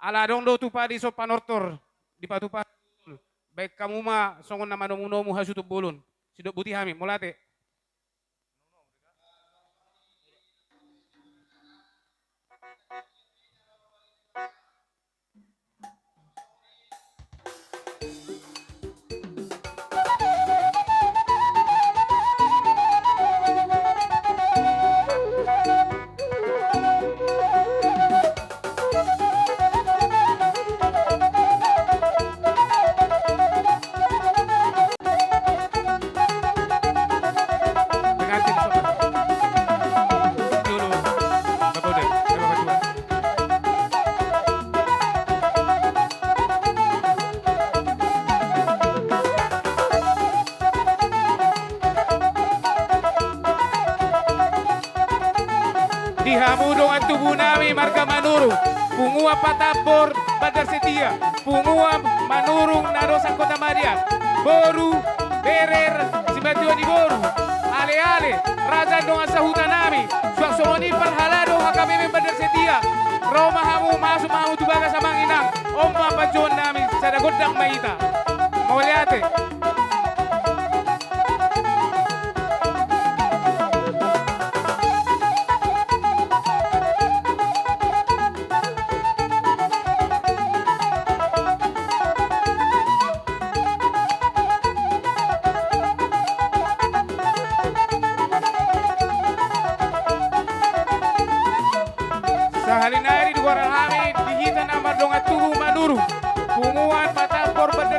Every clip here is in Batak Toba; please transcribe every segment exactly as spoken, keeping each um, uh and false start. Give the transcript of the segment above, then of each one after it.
Ala adong do tupa dison panortor, dipatupa. Baen hamu ma songon na manomunomu hasuhuton bolon. Sidok boti hami, mauliate. Di hamu dongan tubu nami marga Manurung, punguan Patambor Bandar Setia, punguan Manurung na dos Kota Madya, boru, bere, simanjua ni boru, aleale, raja dongan sahuta nami, suang songon i parhalado H K B P Bandar Setia, ro ma hamu, masuk ma hamu tu bagas amang inang, on ma panjouon nami, sada gondang ma hita. Mauliate. Sahali nai di goaran hami di hita na mardongan tubu Manurung, punguan Patambor Bandar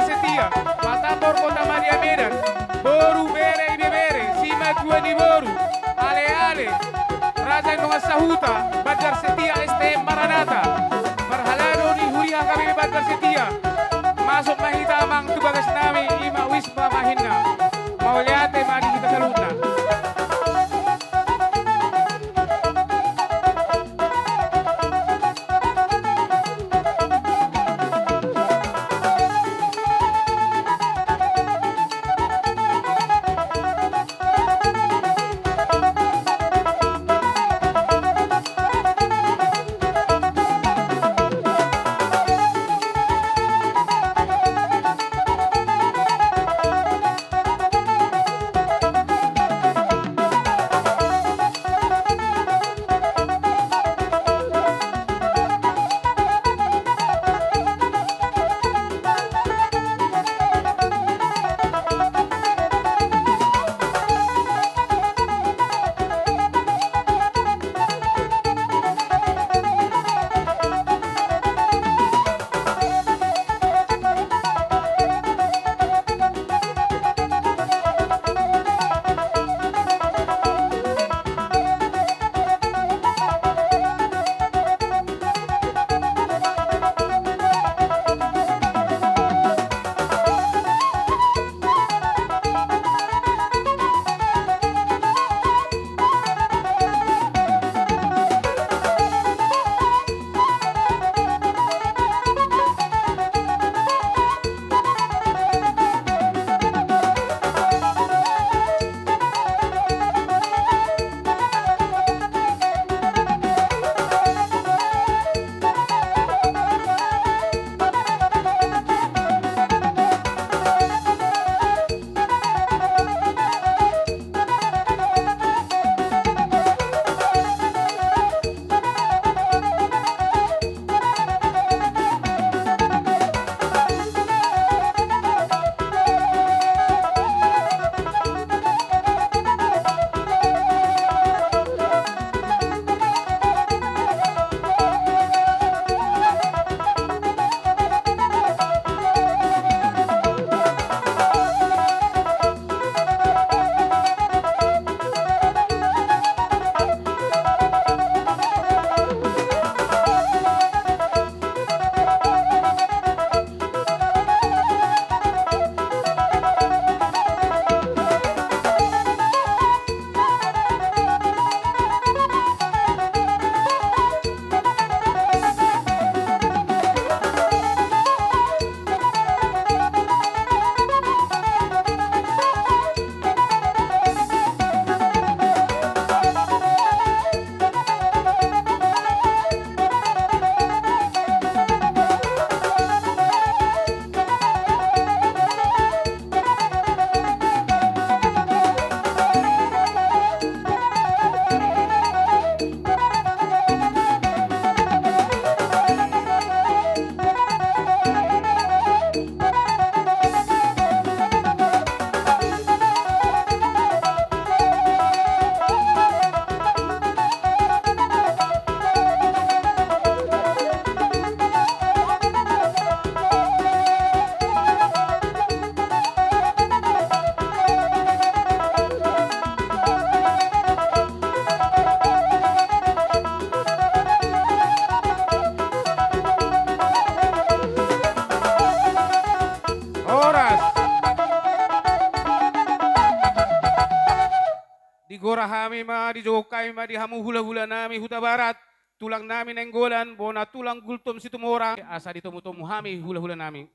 Hami ma, dijou hami ma di hamu hulahula nami Hutabarat, tulang nami Nainggolan, bona tulang Gultom Situmorang, asa ditomutomu hami hulahula nami.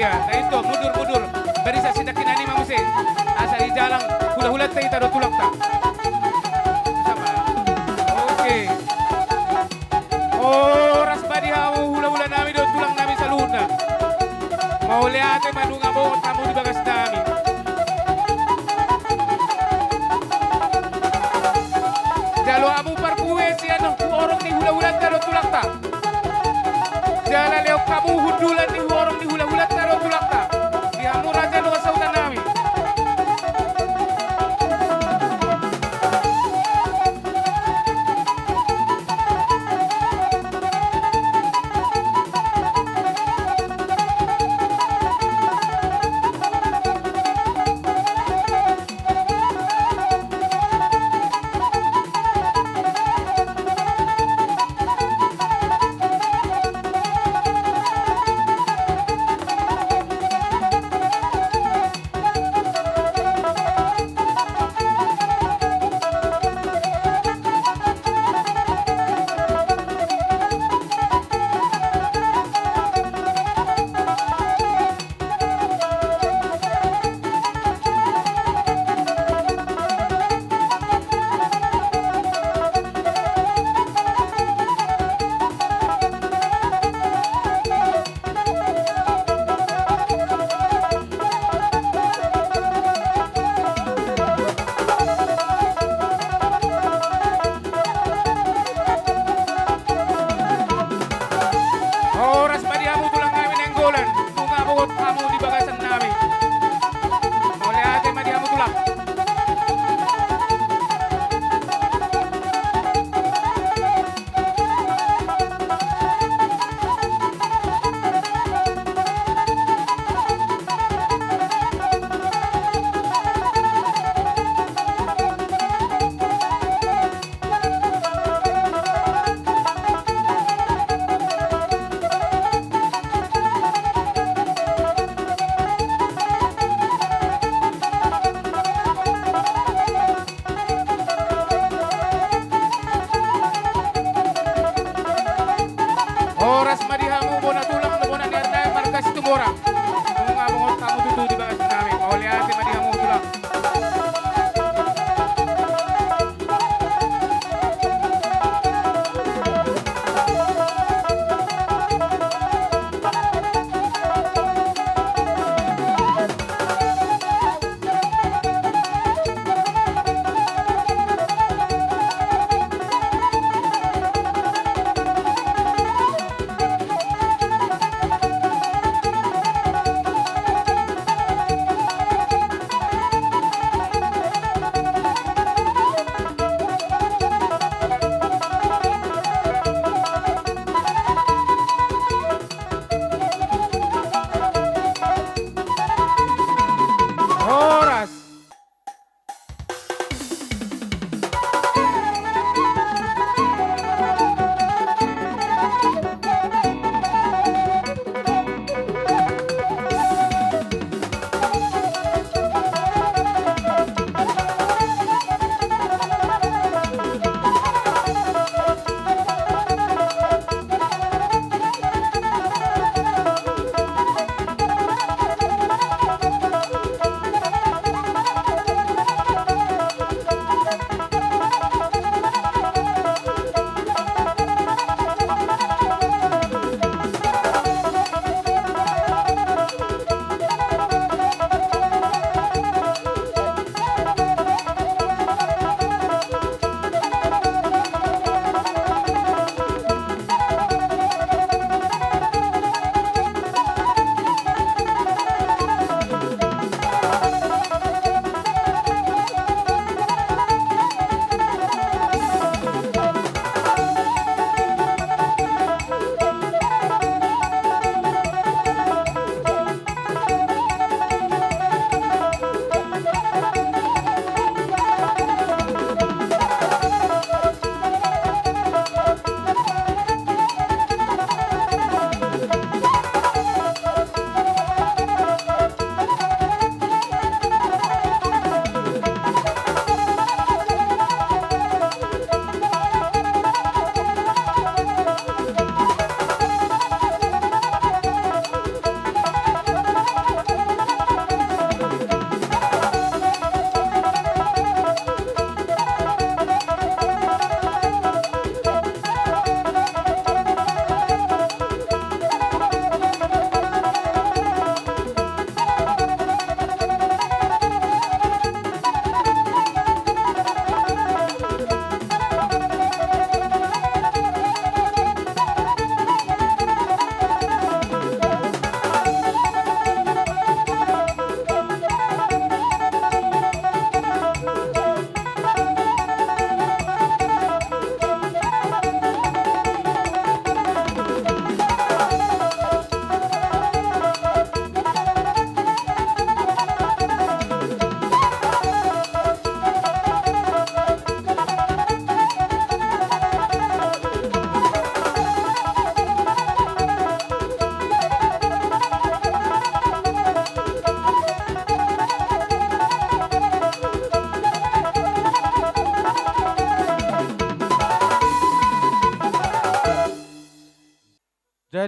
Iya, na itu, mundur, mundur. Bari sa sindakinan i ma muse. Asa dijalang hulahulanta hita dohot tulangta. Sama. Oke. Horas ma di hamu hulahula nami dohot tulang nami saluhutna. Mauliate ma, nunga bongot hamu di bagas nami. Jalo hamu parbue sian horong ni hulahulanta dohot tulangta. Jala lehon hamu hundulan di horong ni hulahulanta dohot tulangta. Di hamu raja dohot sahuta nami. Horas ma di hamu tulang nami Nainggolan, nunga bongot hamu di bagasan nami. Mauliate ma di hamu tulang. Horas ma di hamu bona tulang, bona ni Arnai marga Situmorang. Nunga bongot hamu tutu di bagas nami. Mauliate ma di hamu tulang.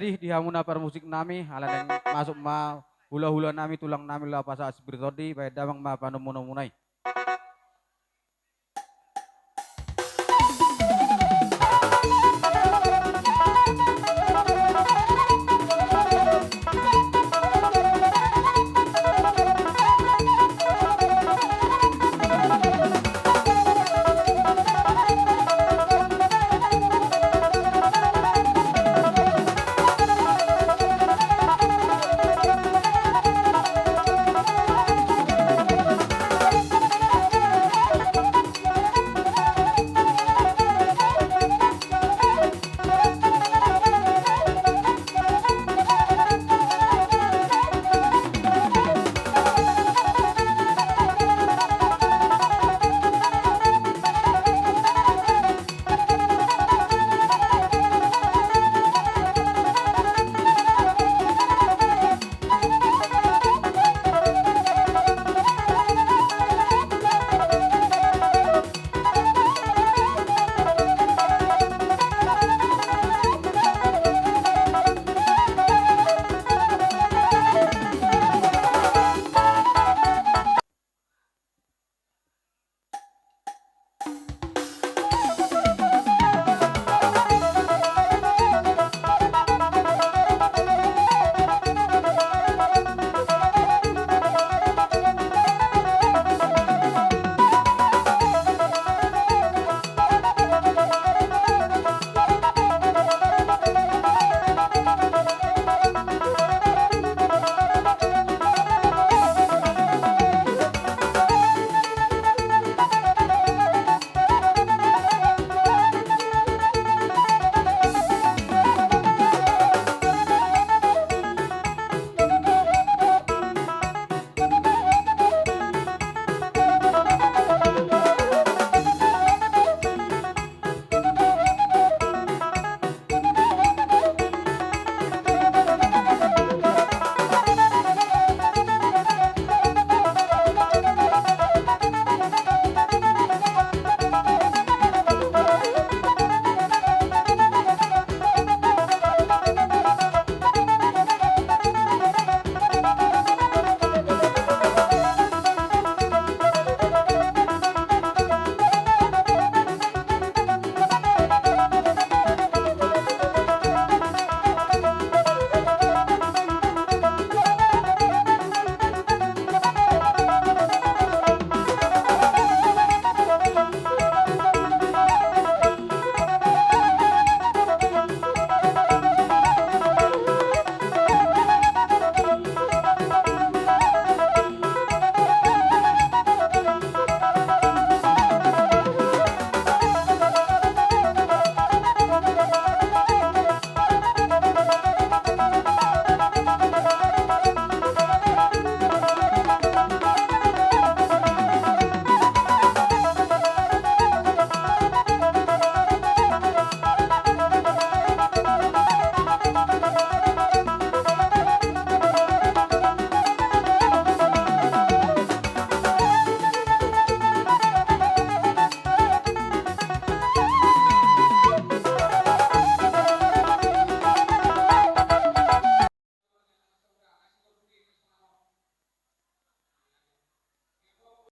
Di hamuna parmusik nami, ala naeng masuk ma hulahula nami, tulang nami Laho Pasahat Sipitu Tondi, bahen damang ma panomunmuna i.